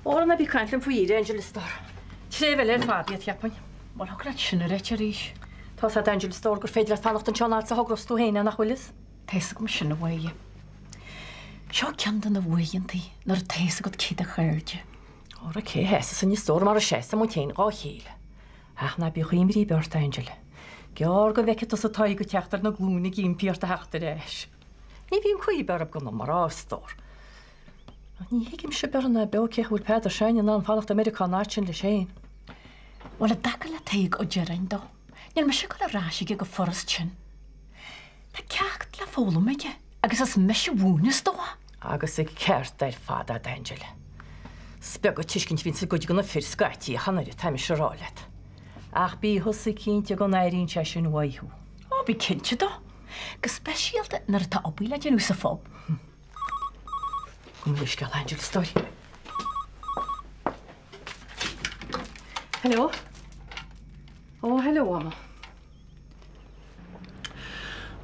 Óra ná bí ag caint liom faoi fhir, Angela, a stór. Treibh eile ar fad iad, cheapfainn. Bhuel, thig leat sin a ráit arís. Tá's agat, Angela, a stór, gur féidir leat fanacht anseo an fhad is a thogras tú féin é, nach bhfuil fhios? Tá fhios agam sin, a Mháire. Seo ceann de na uaireantaí nuair atá fhios agat cé do chairde. Óra, cé a sheasfas sinn, a stór, mar a seasann muid féin dhá chéile. Ach ná bíodh imní ar bith ort, Angela. Gearr go bhfeicfidh tusa Tadhg ag teacht ar na glúine ag impí ort a theacht ar ais. Ní bhíonn caoi ar bith orthu gan an mná, a stór. Ach ní thuigimse beag ná beo cén chaoi a bhfuil Peadar s'againne in ann fanacht i Meiriceá an fhad sin leis féin. Bhuel, i dtaca le Tadhg Ó Direáin dó, níl mise ag dul ar ais aige chomh furast sin. Tá ceacht le foghlaim aige agus is mise a mhúineas dó é. Agus an ceart ar fad a'd, Angela. Is beag an tuiscint a bhíonns ag cuid de na fir scaití ach an oiread, tá mise a rá leat. Ach bí thusa cinnte go n-airíonn sé sin uaidh thú. Ó, bí cinnte dó. Go speisialta nuair atá obair le déanamh sa phub. Gabh mo leithscéal, Angela, a stór. Hello. Ó, hello, a Mhama.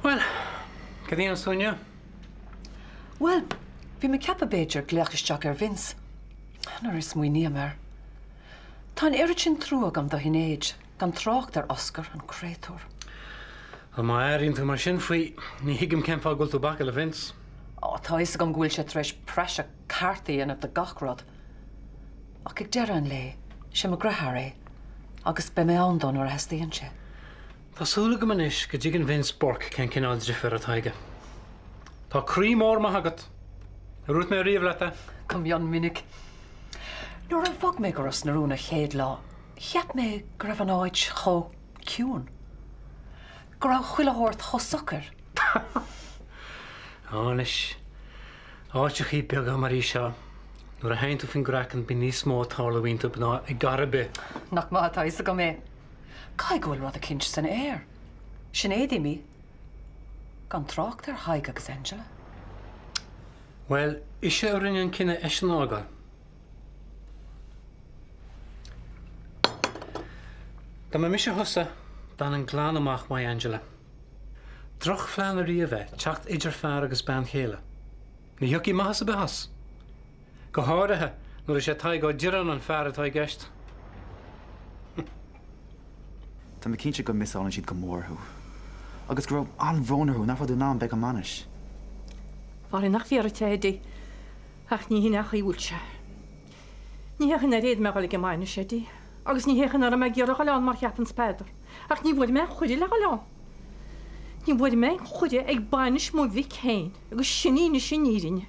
Bhuel, cad a dhéanfas tú inniu? Bhuel, bhí mé ag ceapadh b'fhéidir glaoch isteach ar Vince. Nuair a smaoiním air. Tá an oiread sin trua agam do Shinéad, gan trácht ar Oscar, an créatúr. Bhuel, má airíonn tú mar sin faoi, ní thuigim cén fáth go bhfuil tú ag bacadh le Vince. Ó, tá a fhios agam go bhfuil sé tar éis praiseach ceart a dhéanamh de gach rud. Ach ag deireadh an lae, sé mo dheartháir é, agus beidh mé ann dó nuair a theastaíonn sé. Tá súil agam anois go dtuigeann Vince Burke cén cineál driféar atá aige. Tá croí mór maith agat. Ar dhúirt mé riamh leat é? Go mion minic. Nuair a bhog mé go Ros na Rún an chéad lá, cheap mé go raibh an áit chomh ciúin. Go raibh chuile shórt chomh socair. Á anois, áiteachaí beaga mar í seo, nuair a théann tú faoin gcraiceann bíonn níos mó ag tarlú iontu ná i gcathair ar bith. Nach maith atá a fhios agam é. Caithfidh go bhfuil rud eicínt san aer. Sinéad imithe. Gan trácht ar Thadhg agus Angela. Bhuel, ise a rinne an cinneadh eisean a fhágáil. Dá mba mise thusa, d'fhanfainn glan amach uaidh Angela. Drochphlean ariamh é teacht idir fear agus bean chéile. Ní thiocfaidh maitheas ar bith as. Go háirithe nuair is é Tadhg Ó Direáin an fear atá i gceist. Tá mé cinnte go miseálann siad go mór thú. Agus go raibh an-bhrón orthu nach raibh tú in ann bheith ag an mbainis. Mhairfinn nach bhfiafraigh de, Eddie. Ach ní hin é an chaoi a bhfuil sé. Ní hé nár fhéad mé a dhul ag an mbainis, Eddie. Agus ní hé nach raibh mé ag iarraidh a dhul ann mar cheapanns Peadar. Ach ní bhfuair mé aon chuireadh le dhul ann. Ní bhfuair mé aon chuireadh ag bainis mo mhic féin, agus sin í anois an fhírinne.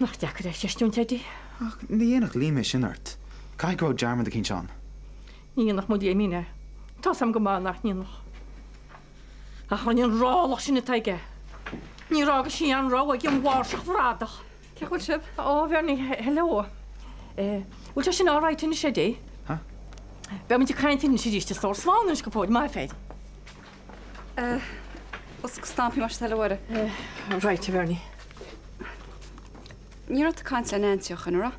Nach deacair é a chreistiúint, Eddie? Ach ní dhéanfadh Liam é sin ort. Caithfidh go raibh dearmad eicínt ann. Ní dhéanfadh mo Liaimín é. Tá's a'm go maith nach ndéanfadh. Ach an ráileach sin atá aige. Níor fhága sí aon rogha ag an mháirseach bhradach. Cén chaoi a bhfuil sibh? Ó, a Bhernie, hello. Bhfuil sé sin all right anois, Eddie? Huh? Beidh muid ag caint anois arís, a stór. Slán anois go fóill, maith a fhir. Bosca stampaí más é do thoil a Mháire. Right, a Bhernie. Ní raibh tú ag caint le Nancy ó shoin, an raibh?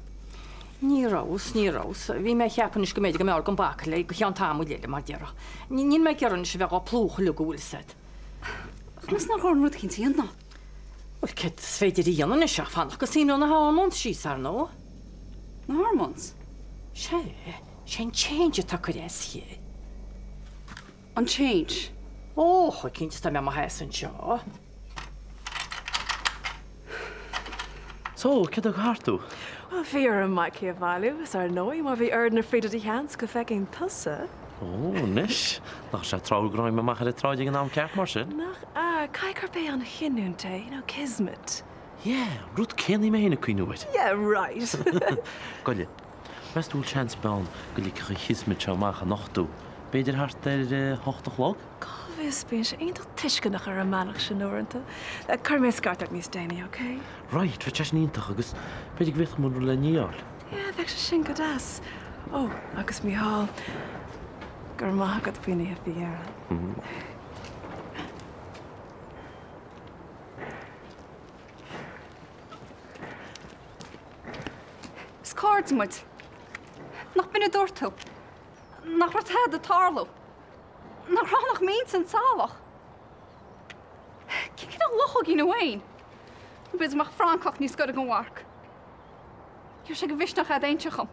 Ní rabhas, ní rabhas. Bhí mé ag ceapadh anois go mb'fhéidir go mb'fhearr dom bacadh léi go cheann tamaill eile, mar déarfá. Níl mé ag iarraidh anois a bheith dhá plúchadh uilig, an bhfuil 'fhios a'd. Ach meas nár chóir an rud eicínt a dhéanamh? Bhuel, céard is féidir a dhéanamh anois ach fanacht go suaimhneoidh na hormones síos, ar ndóigh. Na hormones? Sea, sé an change atá ag cur as di. An change? Ó, chomh cinnte is atá mé i mo sheasamh anseo. So, céard a thug thart thú? Bhuel, bhí orm Mikey a bhailiú, is ar ndóigh, má bhí ord na fríde de sheans go bhfeicfinn tusa. Ó, anois, nach sé tráthúil go raibh mé amach ar an tsráid ag an am ceart mar sin? Nach ea, caithfidh gurb é an chinniúint é, you know, kismet. Yeah, an rud céanna mé féin ag cuimhniú air. Yeah, right. Goile, meas tú bhfuil seans ar bith ann go ligfeadh an chismet seo amach anocht thú, b'fhéidir thart ar a hocht a chlog? Cá bhfios, bíonn sé iontach tuisceanach ar an mbealach sin uaireanta. Cuirfidh mé scairt ort níos déanaí, ok? Right, bheadh sé sin iontach agus b'fhéidir go bhféadfadh muid rud le ní a fháil. Yeah, bheadh sé sin go deas. Ó, agus Mícheál, go raibh maith agat faoin oíche faoi dheireadh. Is cairde muid. Nach b'in a dúirt tú? Nach raibh tada ag tarlú? Nach raibh ach m'intinn salach? Cén cineál luchóigín thú fhéin? Nó b'fhéidir go mbeadh francach níos gaire don mharc. Ní raibh sé de mhisneach a'd inse dhom.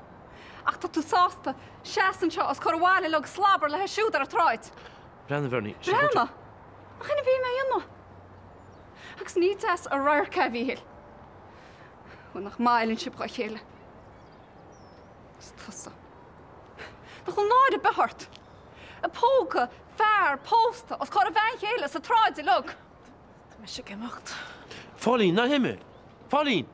Ach tá tú sásta seasamh anseo os comhair an bhaile uilig ag slabar léi siúd ar an tsráid. Breathnaigh, a Bhernie. Breathnaigh? Nach in a bhí mé a dhéanamh? Agus ní deas an radharc é, a Mhíchíl. Bhuel, nach maith a fheileann sibh dhá chéile. Is tusa. Nach bhfuil náire ar bith ort? Ag pógadh fear pósta os comhair a bhean chéile sa tsráid uilig. Tá mise ag imeacht. Phauline, ná himigh! Phauline!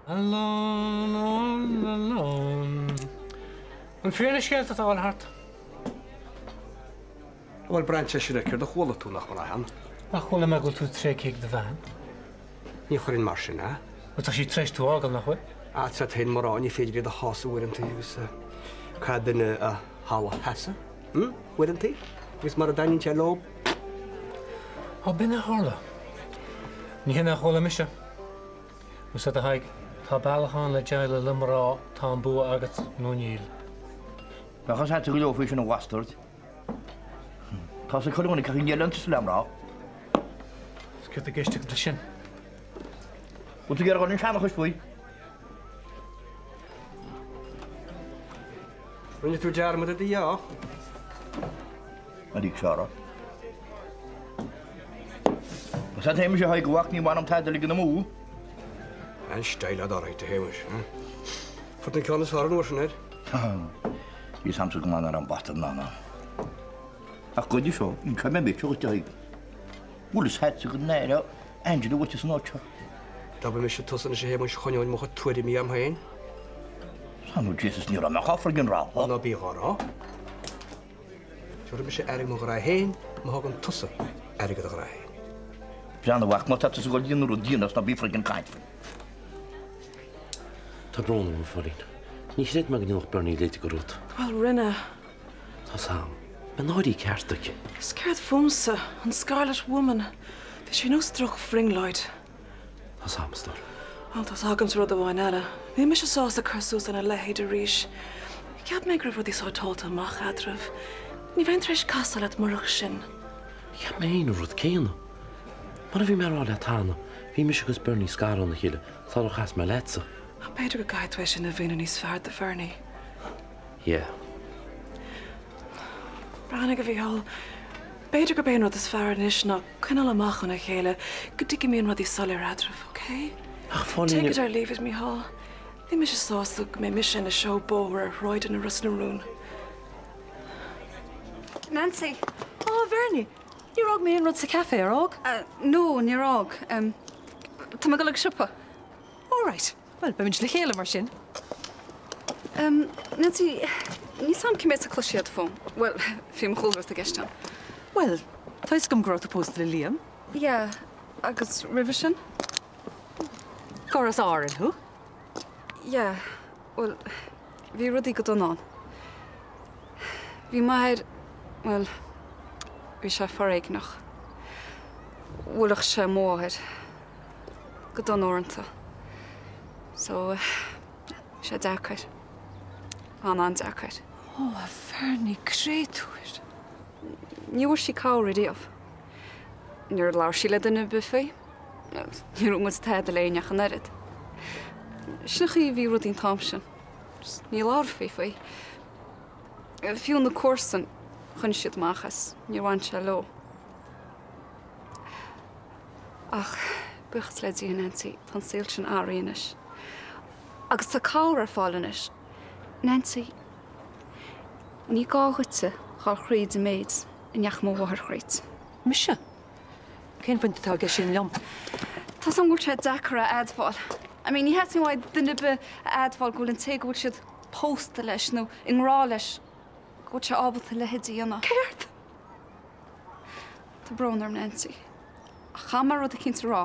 Alone, all alone. An fíor na scéalta atá ag dul thart? Bhuel, braitheann sé sin ar céard a chuala tú, nach mar ea? Ach chuala mé go bhfuil tú tréigthe ag do bhean. Ní chuirfinn mar sin é. Bhuel, tá sí tar éis tú a fhágáil, nach bhfuil? Ah, tá féin mná, ní féidir iad a shásamh uaireanta agus caithfidh duine a thalamh a sheasamh, hm, uaireanta, agus mura dtaitníonn sé leo. Ó, b'in a tharla. Ní hin a chuala mise. Is a Thaidhg, tá bealach ann le déileáil le mná, tá an bua agat nó níl. Bheadh fhios a'dsa go leor faoi sin a bhastaird. Tá sa chuile dhuine cén chaoi a ndéileálann tusa le mná. Is céard atá i gceist agat leis sin? Bhfuil tú ag iarraidh dhul chun seanchais faoi? Rinne tú dearmad ar do dheá. A lig Sara. Is é Shéamuis a Thaidhg a mhac ní bhainim tada ligean amú. An style fhad alright a Shéamuis, eh? Fuair tú an ceann is fearr an uair sin air. Bhí fhios a'msa go maith nach raibh an bastard in ann ann. Ach goidé seo, inseoidh mé mise dhuit a Thaidhg. Bhfuil fhios a'dsa go n-aireodh Angela uait as an áit seo. Dá mba mise tusa anois a Shéamuis choinneoinn mo chuid tuairimí a'm féin. Tá nó Jesus ní raibh mé chomh friggin rá. Ná bí dhá rá. Tabharfaidh mise aire mo ghrá féin má thugann tusa aire do do ghrá féin. Breathnaigh a mhac, má tá tusa ag dul a dhéanamh rud déan é agus ná bí friggin caint faoi. Tá brón orm, a Phauline. Ní chreid mé go ndéanfadh Bernie a leithéid de rud. Bhuel, rinne. Tá's a'm. Beidh náire ceart aici. Is céard fúmsa, an Scarlet Woman? Bhí sé nós droch-bhrionglóid. Tá's a'm, a stór. Bhuel, tá's agamsa rud amháin eile. Níl mise sásta cur suas lena leithéid arís. Cheap mé go raibh rudaí sóirteáilte amach eadraibh. Ní bheinn tar éis casadh leat murach sin. Cheap mé féin an rud céanna. Mar a bhí mé a rá leat cheana, bhí mise agus Bernie scartha óna chéile sular chas mé leatsa. B'fhéidir go gcaithfidh tú é sin a mhíniú níos fearr do Bhernie. Yeah. Breathnaigh, a Mhícheáil, b'fhéidir gurb é an rud is fearr anois ná coinneáil amach óna chéile go dtí go mbíonn rudaí soiléir eadraibh, ok? Ach Phauline. Take it or leave it, Mícheál. Níl mise sásta go mbeidh mise ina seó bóthair ar shráideanna Ros na Rún. Nancy. Á, a Bhernie, níor fhág mé aon rud sa café, ar fhág? No, níor fhág. Tá mé ag dul ag an siopa. All right. Bhuel, beimid le chéile mar sin. Nancy, níl 's a'm cé mhéad a chlois siad fúm. Bhuel, faoi mo chúlra tá i gceist a'm. Bhuel, tá fhios agam go raibh tú pósta le Liam. Yeah, agus roimhe sin? Gur as Árainn thú? Yeah, bhuel, bhí rudaí go dona ann. Bhí m'athair, bhuel, bhí sé foréigneach. Bhuailfeadh sé mo mháthair. Go dona uaireanta. So, bhí sé deacair. An-an-deacair. Ó, a Bhernie, créatúir! Ní bhfuair sí cabhair ariamh. Níor labhair sí le duine ar bith faoi. Ní raibh muid tada le éinne ach an oiread. Sin an chaoi a bhí rudaí an t-am sin. Just ní labharfaí faoi. Fiú na comharsain, choinnigh siad amach as. Níor bhain sé leo. Ach, buíochas le Dia, Nancy, tá an saol sin athraithe anois. Agus tá cabhair ar fáil anois. Nancy, ní gá dhuitse dhul thríd an méid a ndeachaigh mo mháthair thríd. Mise? Cén bhaint atá aige sin liom? Tá 's agam go bhfuil sé deacair a admháil. I mean, ní theastaíonn uaidh duine ar bith a admháil go bhfuil an té go bhfuil siad pósta leis nó i ngrá leis, go bhfuil sé ábalta a leithéid a dhéanamh. Céard? Tá brón orm, Nancy. Ach chaithfidh mé rud eicínt a rá.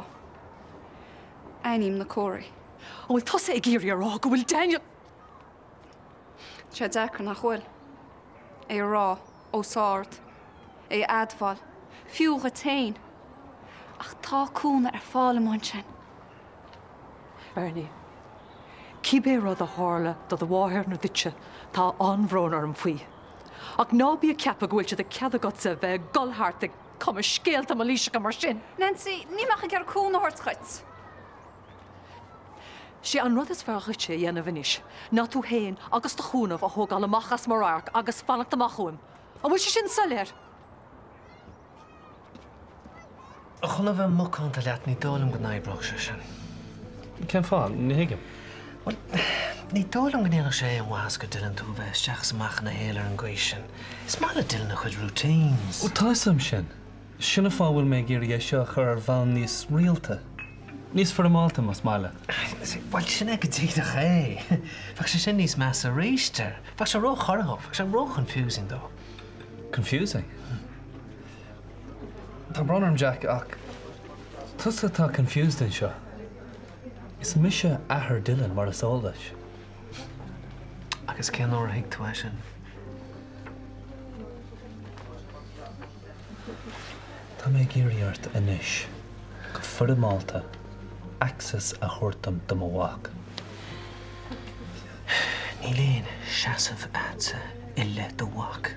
Aithním na comharthaí. An bhfuil tusa ag iarraidh a rá go bhfuil Daniel. Tá sé deacair, nach bhfuil? É a rá, os ard. É a admháil. Fiú dhuit féin. Ach tá cúnamh ar fáil amuigh ansin. Bernie, cibé rud a tharla do do mháthair nó duitse, tá an-bhrón orm faoi. Ach ná bí ag ceapadh go bhfuil sé de chead agatsa bheith ag dul thart ag. cumadh scéalta mailíseacha mar sin. Nancy, níl mé ach ag iarraidh cúnamh a thabhairt dhuit. Sé an rud is fearr dhuitse a dhéanamh anois ná tú féin agus do chúnamh a thógáil amach as mo radharc agus fanacht amach uaim. An bhfuil sé sin soiléir? Chun a bheith macánta leat, ní dóigh liom go n-oibreodh sé sin. Cén fáth? Ní thuigim. Bhuel, ní dóigh liom go ndéanfadh sé aon mhaitheas do Dylan tú a bheith isteach is amach ina shaol ar an gcaoi sin. Is maith le Dylan a chuid routines. Ó, tá 'fhios a'm sin. Sin an fáth a bhfuil mé ag iarraidh é seo a chur ar bhonn níos rialta. Níos foirmeálta, más maith leat. Bhuel, sin é go díreach é. Bheadh sé sin níos measa arís air. Bheadh sé ró-chorraitheach, bheadh sé ró-confusing dó. Confusing? Tá brón orm, Jack, ach tusa atá confused anseo. Is mise athair Dylan, mar is eol duit. Agus cén uair a thuig tú é sin? Tá mé ag iarraidh ort anois, go foirmeálta, access a thabhairt dom do mo mhac. Níl aon seasamh a'dsa i leith do mhac.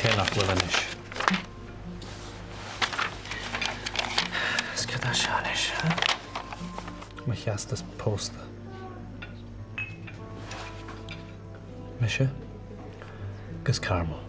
Cé nach bhfuil anois? Is céard é seo anois, huh? Mo theastas pósta. Mise agus Carmel.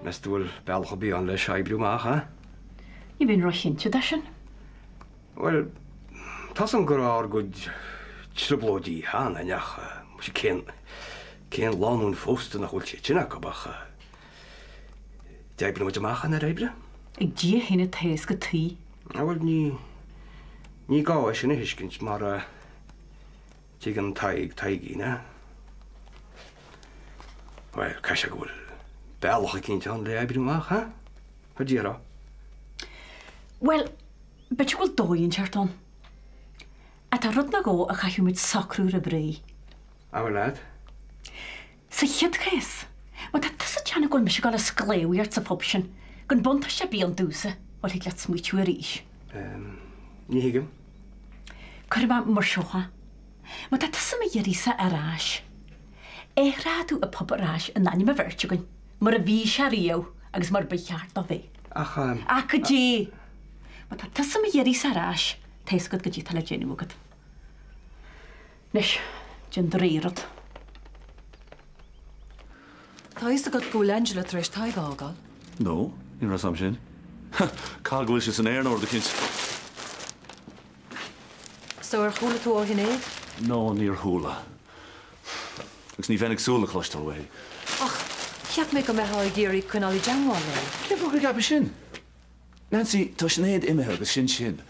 Meas tú an bhfuil bealach ar bith ann leis a oibriú amach, ha? Ní bheinn róchinnte de sin. Bhuel, tá 's a'm go raibh ár gcuid trioblóidí cheana ach muise cén, cén lánúin phósta nach bhfuil siad sin acu ach. D'oibrigh muid amach an fhear oibre. Ag Dia féin atá a fhios cad chuige. Bhuel, ní, ní gá é sin a thuiscint mar a tuigeann Tadhg Taidhgín é. Bhuel, caithfidh sé go bhfuil bealach eicínt ann le oibriú amach, ha? Cad déarfá? Bhuel, b'fhéidir go bhfuil dóigh inteacht ann. Ach tá rud nó dhó a chaithfidh muid socrú roimh ré. Abair leat. Sa chéad chás, má tá tusa ag déanamh go bhfuil mise ag dul a sclamhaíocht sa phub sin, gan buntáiste ar bith ann domhsa, bhuel thig leat smaoitiú arís. Ní thuigim. Cuirfidh mé mar seo é. Má tá tusa mo iarraidhse ar ais, athróidh tú an pub ar ais in ainm an bheirt againn, mar a bhí sé riamh agus mar ba cheart dó bheith. Ach. Ach cad é? Má tá tusa mo iarraidhse ar ais, tá fhios agat goidé atá le déanamh agat. Anois, déan do rogha rud. Tá a fhios agat go bhfuil Angela tar éis Tadhg a fhágáil? No, ní raibh 's a'm sin. Caithfidh go bhfuil sé san aer nó rud eicínt. So ar chuala tú ó Shinéad? No, níor chuala. Agus ní bheinn ag súil le cloisteáil uaithi. Ach cheap mé go mbeifeá ag iarraidh coinneáil i dteangmháil léi. Cén fáth gur cheapais sin? Nancy, tá Sinéad imithe agus sin sin.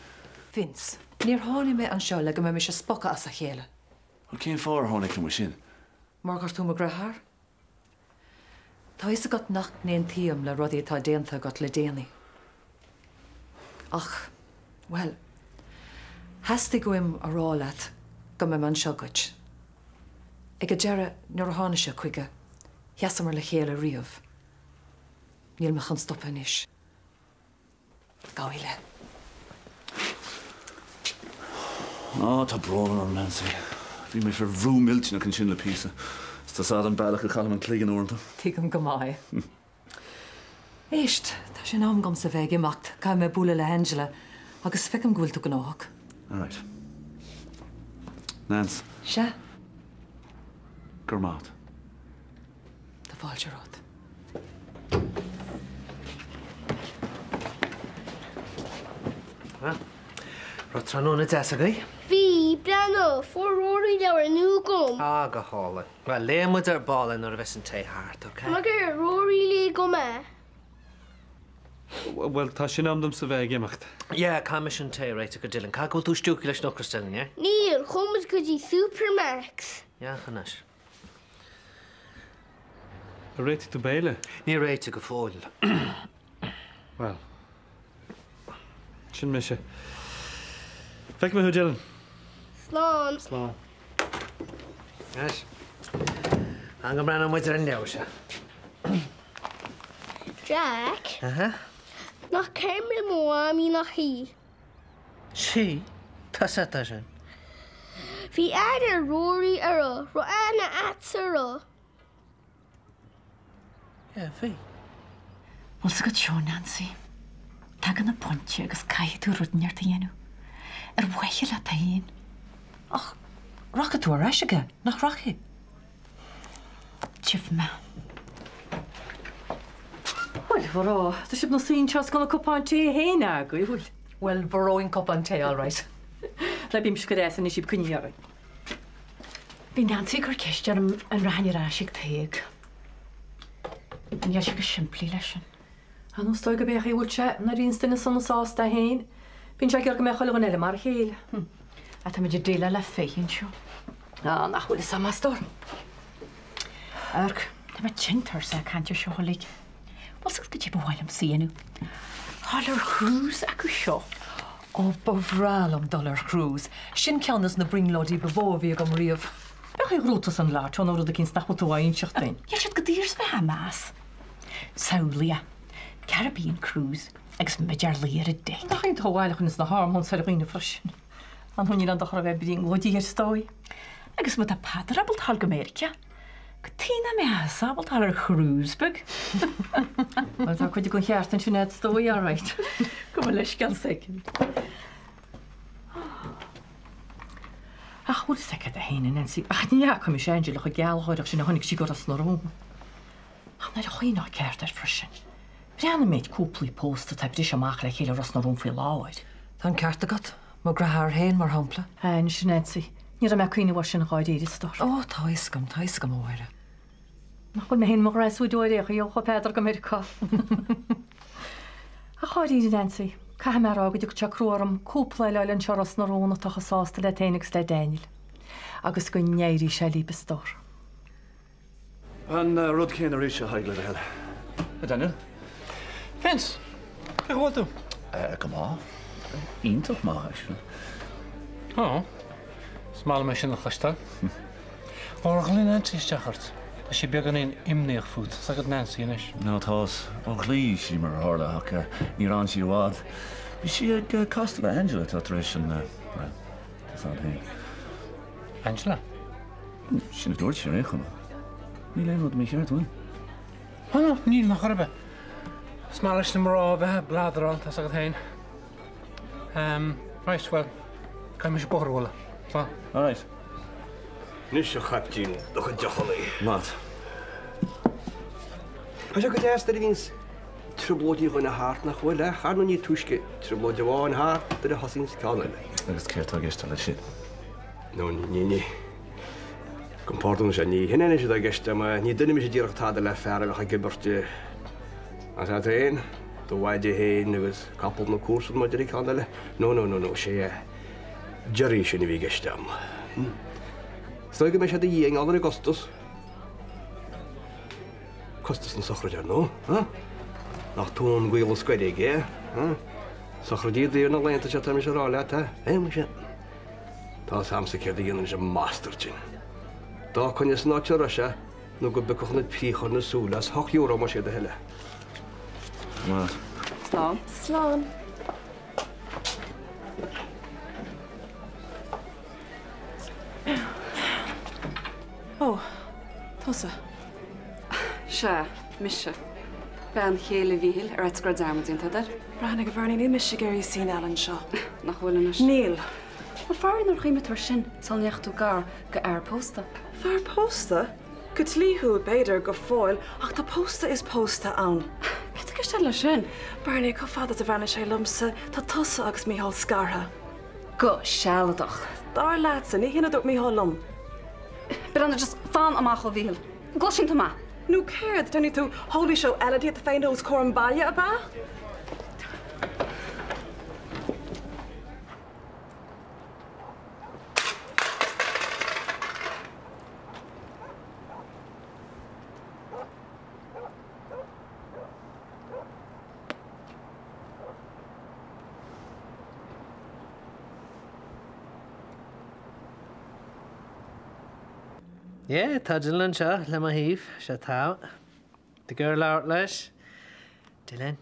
Vince, níor tháinig mé anseo le go mbeimis ag spochadh as a chéile. Bhuel, cén fáth ar tháinig tú mar sin? Mar gur tú mo dheartháir. Tá a fhios agat nach n-aontaím le rudaí atá déanta agat le déanaí. Ach, bhuel, theastaigh uaim a rá leat go mbeidh mé anseo duit. Ag an deireadh, nuair a tháinig sé chuige, sheasamar le chéile riamh. Níl mé chun stopadh anois. Gabh i leith. Á, tá brón orm, Nancy. Bhí mé fé bhrú millteanach ansin le píosa. Is tá 's a'd an bealach a chaillim an cloigeann uaireanta. Tuigim go maith é. Éist, tá sé in am agamsa bheith ag imeacht, caithfidh mé bualadh le hAngela agus feicim go bhfuil tú gnóthach. Alright. Nance. Sea? Go raibh maith agat. Tá fáilte romhat. Bhuel, raibh tráthnóna deas agaibh? Bhí, breathnaigh, fuair Rory leabhar nua dom. Ah, go hálainn. Bhuel, léifidh muid ar ball é nuair a bheas an tae thart, ok? Tá mé ag iarraidh Rory léigh dom é. Bhuel, tá sé in am domsa bheith ag imeacht. Yeah, caithfidh mise an tae a réiteach do Dylan. Caithfidh go bhfuil tú stiúgtha leis an ocras, Dylan, yeah? Níl, chuaigh muid go dtí Supermacs. Yeah, anois. Ar réitigh tú béile? Níor réitigh go fóill. Bhuel, sin mise. Feicfidh mé thú, Dylan. Slán. Slán. Anois, fan go mbreathnóidh muid ar an leabhar seo. Jack? Aha. Nach Carmel mo mhamaí nach í? Sí, tá sé tá sin. Bhí aithne ar Rory uirthi, raibh aithne a'dsa uirthi. Yeah, bhí. Bhfuil 's agat seo, Nancy. Tagann an pointe agus caithfidh tú rud inteacht a dhéanamh. Ar mhaithe leat féin. Ach rachaidh tú ar ais aige, nach rachaidh? Tchífidh mé. Bhuel, a mhná, tá sibh 'na suí anseo is gan an cupán tae féin agaibh, bhfuil? Bhuel, bhoróinn cupán tae, all right. Ná bímse go deas anois, coinnigh oraibh. Bhí Nancy ag cur ceiste orm an rachainn ar ais ag Tadhg. Níl sé go simplí leis sin. Ar ndóigh is dóigh gurb é an chaoi a bhfuil sé nuair a bhíonns duine sona sásta é féin. Bíonn sé ag iarraidh go mbeadh chuile dhuine eile mar a chéile. Ach táimid ag déileáil le féith anseo. Á, nach bhfuil fhios a'm, a stór. Amharc, tá mé tinn tuirseach ag caint ar seo uilig. Bhfuil 's agat goidé ba mhaith liomsa a dhéanamh? Dhul ar chrús acu seo. Ó, ba bhreá liom dul ar chrús. Sin ceann des na brionglóidí ba mhó a bhí agam riamh. B'fhéidir go raibh tú san lotto nó rud eicínt nach bhfuil tú á inseacht duinn. Níl siad go daor is bheith á meas. Samhlaigh é. Caribbean cruise agus muid ár luí ar an deic. Nach iontach an bhaile chun is na hormones ar dhaoine freisin. An níl aon dochar a bheith brionglóidí ar ndóigh. Agus má tá Peadar ábalta dhul go Meiriceá, cad chuige nach mbeifeása ábalta dhul ar chrús beag. Bhuel tá cuid den cheart ansin a'd is dóigh, alright. Gabh mo leithscéal soicind. Ach bhfuil 's agat féin, a Nancy, ach ní fhaca mise Angela chomh gealgháireach sin ó tháinig sí go Ros na Rún. Ach n'fheadar an chaoi ná ceart air freisin. Breathnaigh an méid cúplaí pósta atá ag briseadh amach le chéile i Ros na Rún faoi láthair. Tá an ceart agat. Mo dheartháir féin, mar shampla. Anois, a Nancy, ní raibh mé ag cuimhneamh air sin dháiríre, a stór. Ó, tá a fhios agam, tá a fhios agam, a Mháire. Nach bhfuil mé féin i mo ghasúr ar aon chaoi ó chuaigh Peadar go Meiriceá. Ach dháiríre, Nancy, caithfidh mé a rá go dtiocfadh sé crua orm cúpla eile a fháil anseo i Ros na Rún atá chomh sásta leat féin agus le Daniel. Agus go n-éirí sé líb a stór. An rud céanna arís, a Thaidhg, le do thoil. A Daniel. Vince! Cén chaoi a bhfuil tú? Go maith. Iontach maith, actually. Ó, is maith liom é sin a chloisteáil. Ó, ar ghlaoigh Nancy isteach ort? Tá sí beagáinín imníoch fút. Tá's agat Nancy anois. Nó tá. Ó, ghlaoigh sí mar a tharla ach níor fhan sí i bhfad. Bhí sí ag castáil le Angela atá tar éis an, bhuel, tá's agat féin. Angela? Sin a dúirt sí ar aon chuma. Níl aon rud mícheart, an bhfuil? Ó no, níl, nach ar bith. Is maith leis na mná a bheith ag bladráil, tá's agat féin. Ehm, right, well, caithfidh mise bóthar a bhualadh. Slán. All right. Anois, a chaiptín, do chuid deochannaí. Maith. Tá sé go deas nuair a bhíonns trioblóidí dhuine thart, nach bhfuil, ach ar ndóigh ní túisce trioblóid amháin thart nuair a thosaíonns ceann eile. Agus céard tá i gceist leis sin? No, ní, ní. Gabhaim pardún, sea, ní hin anois atá i gceist agam, ní duine mise a déarfadh tada le fear a bheadh ag imirt tá's agat féin, do mhaide féin agus capall na comharsan mar a deir an ceann eile. No, no, no, no, sé é Gerry sin a bhí i gceist agam. Is dóigh go mbeidh sé do dhíth i ngeall ar an gcostas. Costas na sochraide, ar ndóigh, huh? Nach tú an gaol is gaire aige, huh? Sochraidí daor na laethanta seo, tá mise a rá leat, eh? Eh, muise. Tá's a'msa céard a dhéanfainn leis an mbastard sin. D'fhágfainn as an áit a raibh sé nó go bpiocfadh na príocha na súile as €8 más é do thoil é. Maith. Slán. Slán. Ó, tusa. Sea, mise. Bean chéile Mhíchíl, ar fhaitíos go raibh dearmad déanta agat air. Breathnaigh, a Bhernie, níl mise ag iarraidh scene eile anseo. Nach bhfuil anois? Níl. Bhuel, faraor nár chuimhnigh tú air sin sula ndeachaigh tú gar do fhear pósta. Fear pósta? Go dlíthiúil, b'fhéidir, go fóill, ach tá pósta is pósta ann. Céard tá i gceist agat leis sin? Bernie, chomh fada is a bhreathnaigh sé liomsa, tá tusa agus Mícheál scartha. Go sealadach. Dar leatsa, ní hin a dúirt Mícheál liom. Breathnaigh, just fan amach ó Mhícheál. An gcloiseann tú mé? Nó céard, déanfaidh tú holy show eile díot féin os comhair an bhaile, ab ea? Yeah, tá Dylan anseo le mo thaobh, sea tá. Tig labhairt leis. Dylan.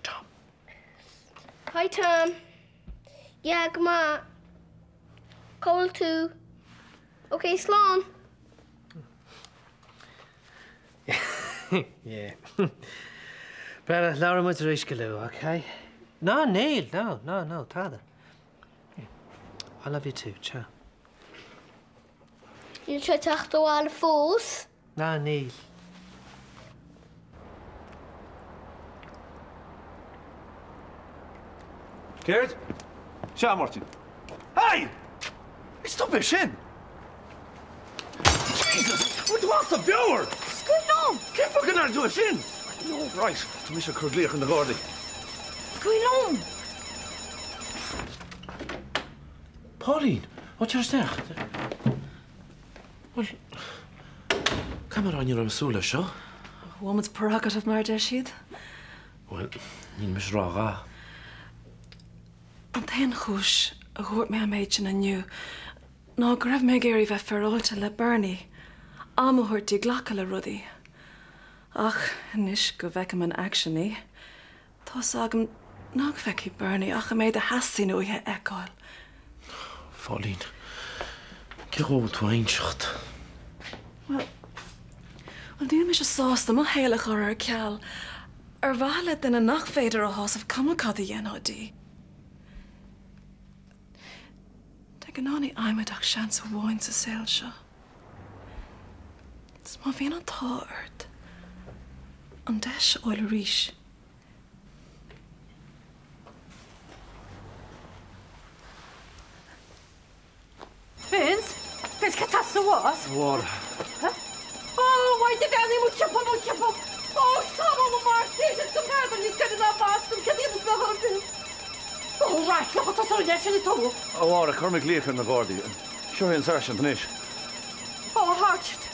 Tom. Hi Tom. Yeah, go maith. Cá bhfuil tú? Ok, slán. Yeah. Breathnaigh, labhróidh muid arís go luath, ok? No, níl, no, no, no, tada. I love you too, ciao. Níl sé ag teacht abhaile fós. Ná níl. Céard? Sea, Máirtín. Hey! Stop é sin! Jesus! Bhfuil tú as do mheabhair? Scaoil liom! Cén fáth go ndearna tú é sin? No, right. Tá mise ag cur glaoch ar na Gardaí. Scaoil liom! Pauline! Ó, tar isteach. Bhuel, caithfidh mé a rá ní raibh mé ag súil leis seo. Woman's prerogative mar a deir siad. Bhuel, níl mise ag rá a dhath. An t-aon chúis a dhúirt mé an méid sin inniu ná go raibh mé ag iarraidh bheith féaráilte le Bernie, am a thabhairt di glacadh le rudaí. Ach anois go bhfeicim in action í, tá's agam nach bhfeicfidh Bernie ach an méid a theastaíonn uaithi a fheiceáil. Phauline, cé dhó a bhfuil tú a inseacht? Bhuel, bhuel níl mise sásta mo shaol a chur ar ceal ar mhaithe le duine nach féidir a shásamh cuma cad a dhéanfá di. De ghnáth ní fhaighimid ach seans amháin sa saol seo. 'S má bhíonn an t-ádh ort an deis a fháil arís, Vince? Vince, cad tá sa bhás? A Mháire. Mhaide bhean í mo chiapadh, mo chiapadh! Ó, sábháil an mac Dé is go mbeadh níos gaire ná bás dom, céard a dhéanfas mé chor ar bith? Ó, raicleach atá sa leis sin tú! A Mháire, chuir mé glaoch ar na Gardaí. Seo é an Sáirsint anois. Ó, a Sháirsint,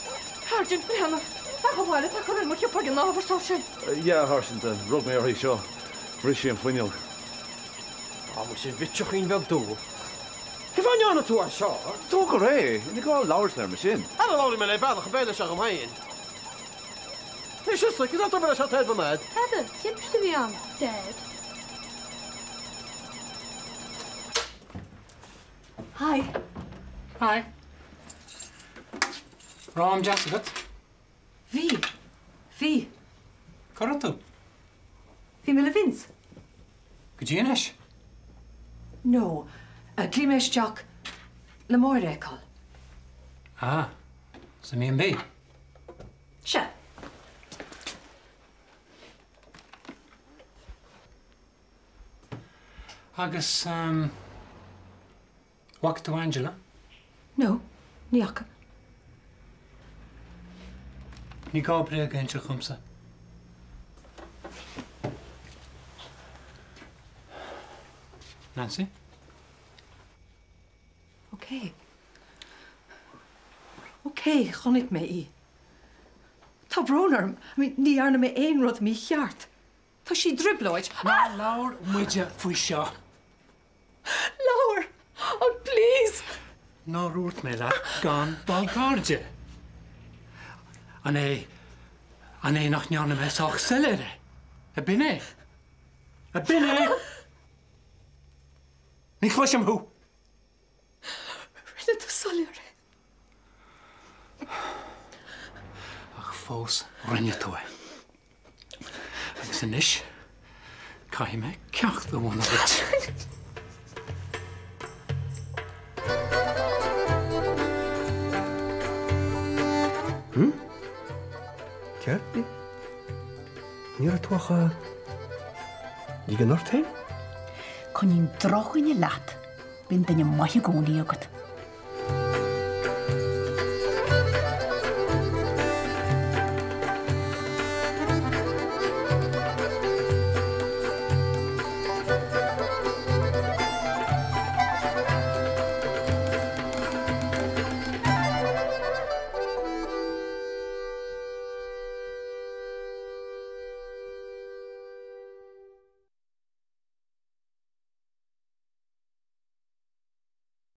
Sháirsint, breathnaigh, ach abhaile tá cur ar mo chiapadh ag an ábhar só sin. Yeah, a Sháirsint, rug mé uirthi seo. Bhris sí an fuinneog. Á, muise, a bhitseachín bheag dubh. Cén fáth a ndearna tú é seo? Tóg go réidh é, ní gá labhairt leis mar sin. Ara labhraigh mé le bean ach beidh leis agam féin. Anois is cad é leis an taobh an Tada, timpiste a bhí ann, Dad. Hi. Hi. Raibh am deas agat? Bhí. Bhí. Cá raibh tú? Bhí mé le Vince. Go dtí anois? No. Ghlaoigh mé isteach le Máire a fheiceáil. Ah, sa B&B? Sea. Agus, ehm, bhfaca tú Angela? No, ní fhaca. Ní gá bréag a inse dhomsa. Nancy? Ok. Ok, chonaic mé í. Tá brón orm, I mean, ní dhearna mé aon rud mícheart. Tá sí i dtrioblóid. Ná labhair muide faoi seo. Labhair! Oh, please! Nár dhúirt mé leat gan dul gar di? An é, an é nach ndearna mé sách soiléir é? Ab in é? Ab in é? Ní chloisim thú! Rinne tú soiléir é. Ach fós rinne tú é. Agus anois caithfidh mé ceacht a mhúineadh duit. Hm? Céard? Ní raibh tú ach ag ligean ort féin? Coinníonn drochdhuine leat. Bíonn duine maith i gcónaí agat.